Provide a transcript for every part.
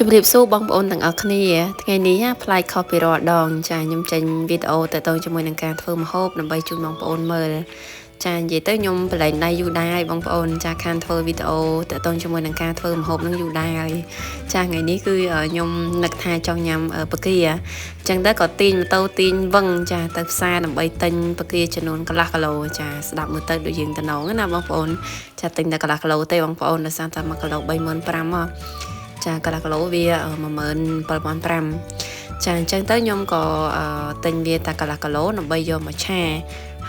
ជំរាបសួរបងប្អូនទាំងអស់គ្នាថ្ងៃនេះប្លែកខុសពីរាល់ដងចាខ្ញុំចេញវីដេអូតទៅជាមួយនឹងការធ្វើម្ហូបដើម្បីជូនបងប្អូនមើលចានិយាយទៅខ្ញុំប្រឡែងដៃយូរដែរហើយបងប្អូនចាខានធ្វើវីដេអូតទៅជាមួយនឹងការធ្វើម្ហូបនឹងយូរដែរហើយចាថ្ងៃនេះគឺខ្ញុំនឹកថាចង់ញ៉ាំពគាអញ្ចឹងទៅក៏ទាញម៉ូតូទាញវឹងចាទៅផ្សារដើម្បីទិញពគាចំនួនកន្លះគីឡូចាស្ដាប់មើលទៅដូចយើងតំណងណាបងប្អូនចាទិញតែកន្លះគីឡូទេបងប្អូនដោយសារតែ1គីឡូ35000មកចាកន្លះគីឡូវា17500ចាអញ្ចឹងទៅខ្ញុំក៏ទិញវាតែកន្លះគីឡូដើម្បីយកមកឆា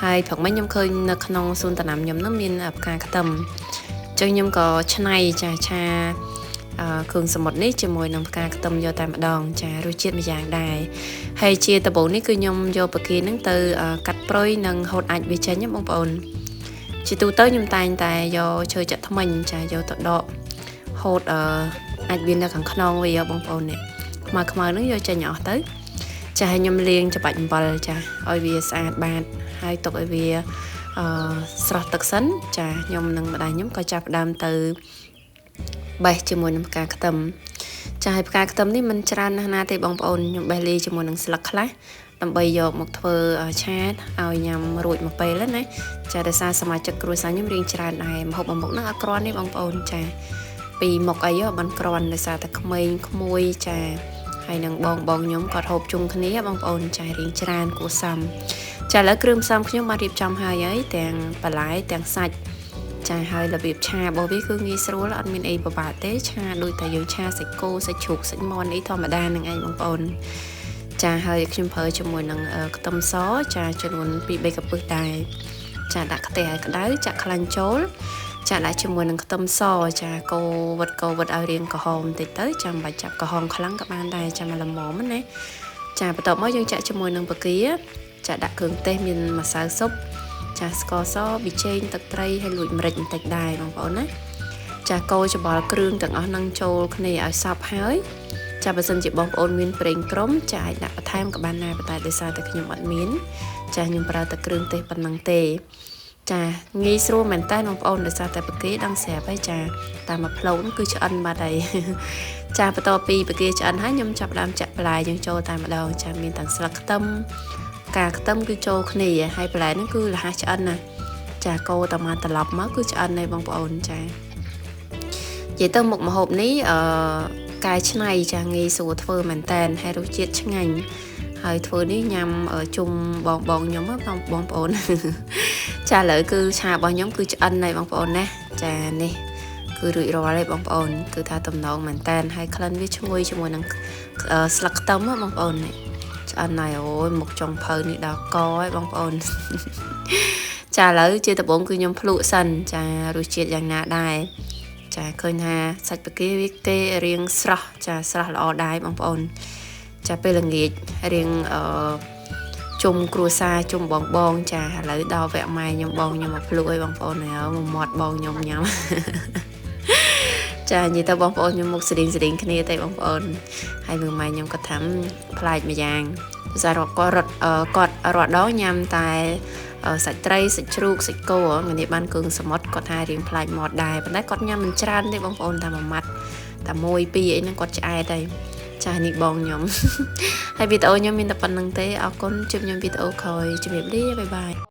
ហើយព្រឹកមិញខ្ញុំឃើញនៅក្នុងសួនតំណាំខ្ញុំនោះមានផ្កាខ្ទឹមអញ្ចឹងខ្ញុំក៏ឆ្នៃចាឆាគ្រឿងសមុទ្រនេះជាមួយនឹងផ្កាខ្ទឹមយកតែម្ដងចារសជាតិមួយយ៉ាងដែរហើយជាដំបូងនេះគឺខ្ញុំយកពគានឹងទៅកាត់ប្រុយនិងហូតអាចវាចេញបងប្អូនជាទូទៅខ្ញុំតែងតែយកឈើចាក់ថ្មិញចាយកទៅដកហូតអាចវានៅខាងខ្នងវាបងប្អូននេះខ្មៅខ្មៅហ្នឹងយកចេញអស់ទៅចាឲ្យខ្ញុំលាងច្បាច់អំបិលចាឲ្យវាស្អាតបាតហើយទុកឲ្យវាអឺស្រស់ទឹកសិនចាខ្ញុំនិងម្ដាយខ្ញុំក៏ចាប់ផ្ដើមទៅបេះជាមួយនឹងផ្កាខ្ទឹមចាឲ្យផ្កាខ្ទឹមនេះមិនច្រើនណាស់ណាទេបងប្អូនខ្ញុំបេះលាយជាមួយនឹងស្លឹកខ្លះដើម្បីយកមកធ្វើឆាឲ្យញ៉ាំរួចមួយពេលណាចាដោយសារសមាជិកគ្រួសារខ្ញុំរៀងច្រើនដែរម្ហូបមួយមុខហ្នឹងអត់គ្រាន់ទេបងប្អូនចាពីមុខអីបានគ្រាន់ដោយសារតែក្មេងក្មួយចាហើយនឹងបងបងខ្ញុំគាត់ហូបជុំគ្នាបងប្អូនចារៀងច្រើនគួរសមចាឥឡូវគ្រឿងផ្សំខ្ញុំបានរៀបចំហើយហើយទាំងបន្លែទាំងសាច់ចាហើយរបៀបឆារបស់វាគឺងាយស្រួលអត់មានអីពិបាកទេឆាដូចតែយើងឆាសាច់គោសាច់ជ្រូកសាច់មាន់អីធម្មតានឹងឯងបងប្អូនចាហើយខ្ញុំប្រើជាមួយនឹងខ្ទឹមសចាចំនួន2 3កពឹសដែរចាដាក់ខ្ទះឲ្យក្តៅចាក់ខ្លាញ់ចូលចាដាក់ជាមួយនឹងខ្ទឹមសចាកូរវិតកូរវិតឲ្យរាងក្រហមបន្តិចទៅចាំបាច់ចាប់ក្រហមខ្លាំងក៏បានដែរចាំល្មមណាចាបន្ទាប់មកយើងចាក់ជាមួយនឹងពគាចាដាក់គ្រឿងទេសមានម្សៅស៊ុបចាស្ករសប៊ីចេងទឹកត្រីហើយលួចម្រេចបន្តិចដែរបងប្អូនណាចាកូរច្បល់គ្រឿងទាំងអស់នឹងចូលគ្នាឲ្យសព្វហើយចាបើសិនជាបងប្អូនមានប្រេងក្រុមចាអាចដាក់បន្ថែមក៏បានដែរប៉ុន្តែដោយសារតែខ្ញុំអត់មានចាខ្ញុំប្រើតែគ្រឿងទេសប៉ុណ្ណឹងទេចាងាយស្រួលមែនតើបងប្អូនដោយសារតែបកាដឹងស្រាប់ហើយចាតាមមួយផ្លូវគឺឆ្អិនបាត់ហើយចាបន្ទាប់ពីបកាឆ្អិនហើយខ្ញុំចាប់ដើមចាក់បន្លែយើងចូលតែម្ដងចាមានទាំងស្លឹកខ្ទឹមផ្កាខ្ទឹមគឺចូលគ្នាហើយបន្លែហ្នឹងគឺលះឆ្អិនណាចាកូរតែមកត្រឡប់មកគឺឆ្អិនហើយបងប្អូនចានិយាយទៅមុខម្ហូបនេះអឺកែច្នៃចាងាយស្រួលធ្វើមែនតែនហើយរសជាតិឆ្ងាញ់ហើយធ្វើនេះញ៉ាំជុំបងបងខ្ញុំបងប្អូនចាឥឡូវគឺឆារបស់ខ្ញុំគឺឆ្អិនហើយបងប្អូនណាចានេះគឺរួចរាល់ហើយបងប្អូនគឺថាតំណងមែនតែនហើយក្លិនវាឈ្ងុយជាមួយនឹងស្លឹកខ្ទឹមបងប្អូននេះឆ្អិនហើយអូយមុខចុងភៅនេះដល់កហើយបងប្អូនចាឥឡូវជាដំបូងគឺខ្ញុំភ្លក់សិនចារសជាតិយ៉ាងណាដែរចាឃើញថាសាច់បកាវាគេរៀងស្រស់ចាស្រស់ល្អដែរបងប្អូនចាពេលល្ងាចរៀងអឺជុំគ្រួសារជុំបងបងចាឥឡូវដល់វគ្គម៉ែខ្ញុំបងខ្ញុំមកភ្លក់ឲ្យបងប្អូនហើយមកមាត់បងខ្ញុំញ៉ាំចានិយាយទៅបងប្អូនខ្ញុំមុខស្រៀងស្រៀងគ្នាទេបងប្អូនហើយមើលម៉ែខ្ញុំក៏ថាប្លែកម្យ៉ាងភាសារគាត់រត់គាត់រត់ដងញ៉ាំតែសាច់ត្រីសាច់ជ្រូកសាច់គោថ្ងៃនេះបានគ្រឿងសមុទ្រគាត់ថារៀងប្លែកមាត់ដែរប៉ុន្តែគាត់ញ៉ាំមិនច្រើនទេបងប្អូនតែមួយម៉ាត់តែមួយពីរអីហ្នឹងគាត់ឆ្អែតហើយចាស់នេះបងខ្ញុំហើយវីដេអូខ្ញុំមានតែប៉ុណ្្នឹងទេអរគុណជួបខ្ញុំវីដេអូក្រោយជំរាបលាបាយបាយ។